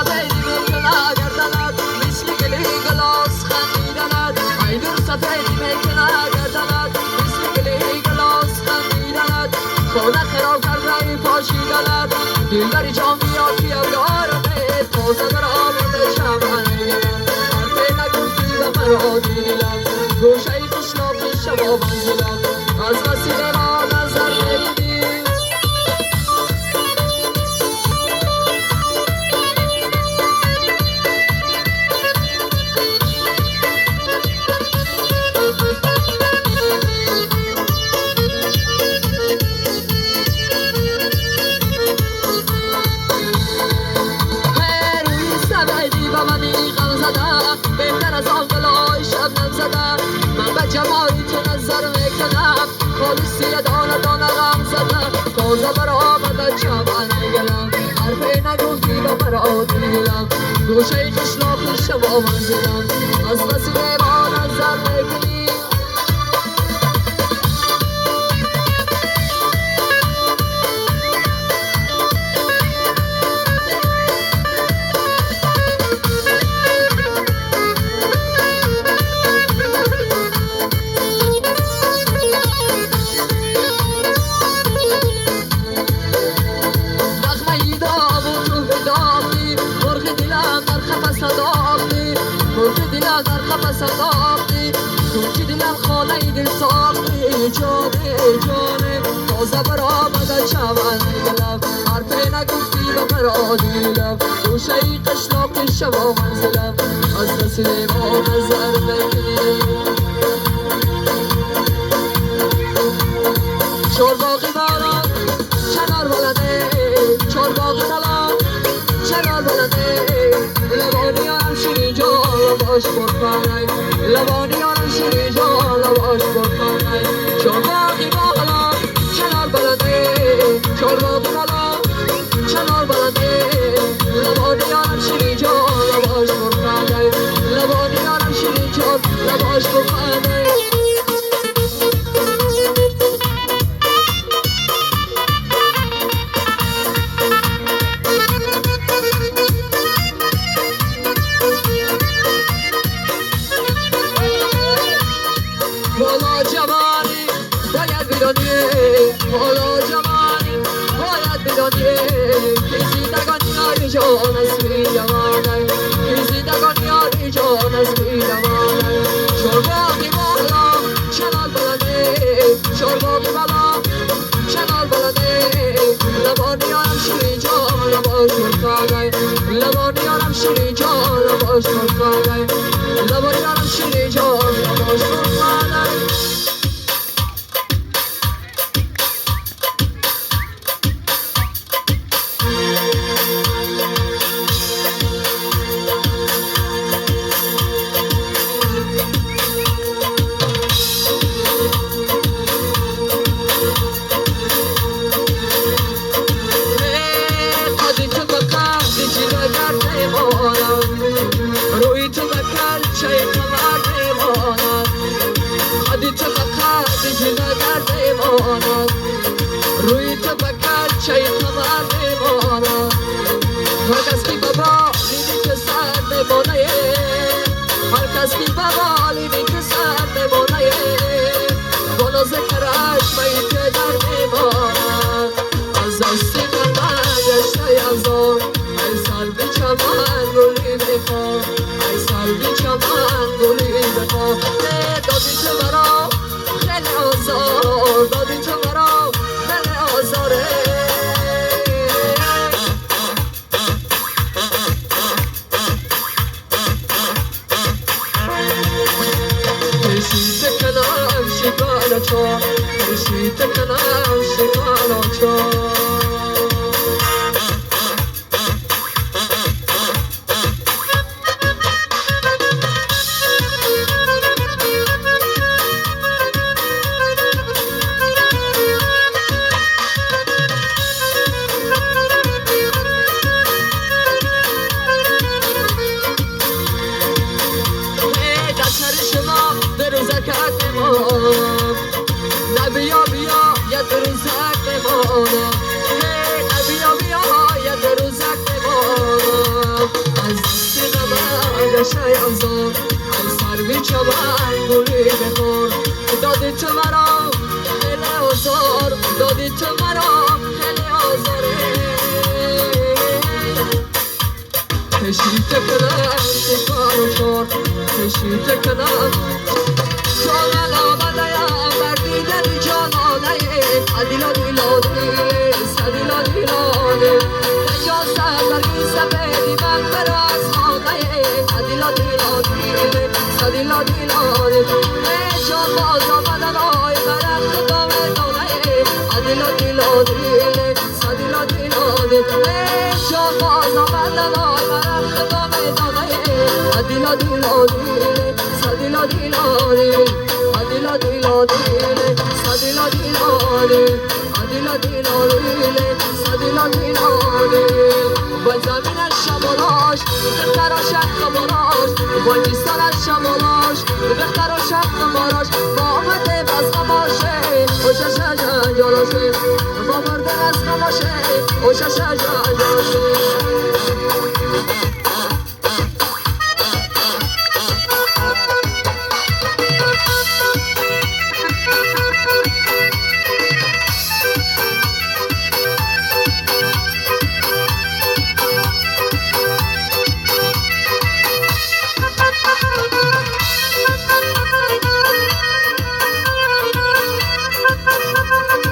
سفیدی میکنه گردنت مثل گلی گلاس خندیدنت ای دور سفیدی میکنه گردنت مثل گلی گلاس خندیدنت خانه خراب کرده پاشیدنت دلبری جان بیا که یارمه تازه برآمده چمن حرفی نگفتی به مرا دلم گوشه قشلاق شبا منزلم از وسیله را نظر میکنی. بهتر از آن بلای شبنم زده من به جمالی تو نظر میکنم خالصی دانه دانه غم زده تازه برآمده چمن گلم حرفی نگفتی به مرا دلم گوشه قشلاق شبا منزلم از وسیله ما نظر میکنی. در قفس انداختی کنج دلم خانه دل ساختی جانه جانه تازه برآمده چمن گلم حرفی نگفتی به مرا دلم گوشه قشلاق شبا منزلم از وسیله ما نظر میکنی. چهار باغی بالا چنار بلنده چهار باغی بالا چنار بلنده لبانی یارم شیرین جان لباش پرخانه لبانی یارم شیرین جان لباش پرخانه چهار باغی بالا چنار بلنده چهار باغی بالا چنار بلنده لبانی یارم شیرین جان لباش پرخانه لبانی یارم شیرین جان لباش پرخانه. حالا جوانی باید بدانی که زندگانی یاری جان از بی جوانه که زندگانی یاری جان از بی جوانه چهار باغی بالا چنار بلنده چهار باغی بالا چنار بلنده لبانی یارم شیرین جان لباش پرخانه لبانی یارم شیرین جان لباش پرخانه لبانی یارم شیرین جان لباش پرخانه. روی تو بکر چه قمر میماند قدی تو بکر جگر میماند روی تو بکر چه قمر میماند هر کس که بابا لیدی که سر میمانه هر کس که بابا لیدی که سر میمانه بالا ذکرش میت در میماند از دستی من گشته از آن ای سر چمن گلی بخواه ای سر چمن گلی بخواه دادی تو مرا خیلی آزار دادی تو مرا خیلی آزاره. کشیده کنم شکار چا کشیده کنم شکار چا. Шаянзор, ай сарви чаман гули бехор. Доди ту маро хеле озор, доди ту маро хеле озоре. Пеши кунам чӣ кору чор, пеши кунам. Ҷонан омадаям бар дидани ҷононае, садила дилоди, садила дилоди. Ҷон сар сапеди ман бар аз хонае, садила дилоди, садила дилоди. Ҷон боз омадан ой барахт донае, садила дилоди, садила дилоди. Ҷон боз омадан ой барахт донае, садила дилоди, садила дилоди, садила дилоди, садила дилоди, садила дилоди, садила дилоди. Вой заминаш шамолош, бехтарош хабарош, вой мисолаш шамолош, бехтарош хабарош. Бо омаде аз ғамоше, ошаша ҷанҷолоше, бо мурда аз ғамоше, ошаша ҷанҷолоше.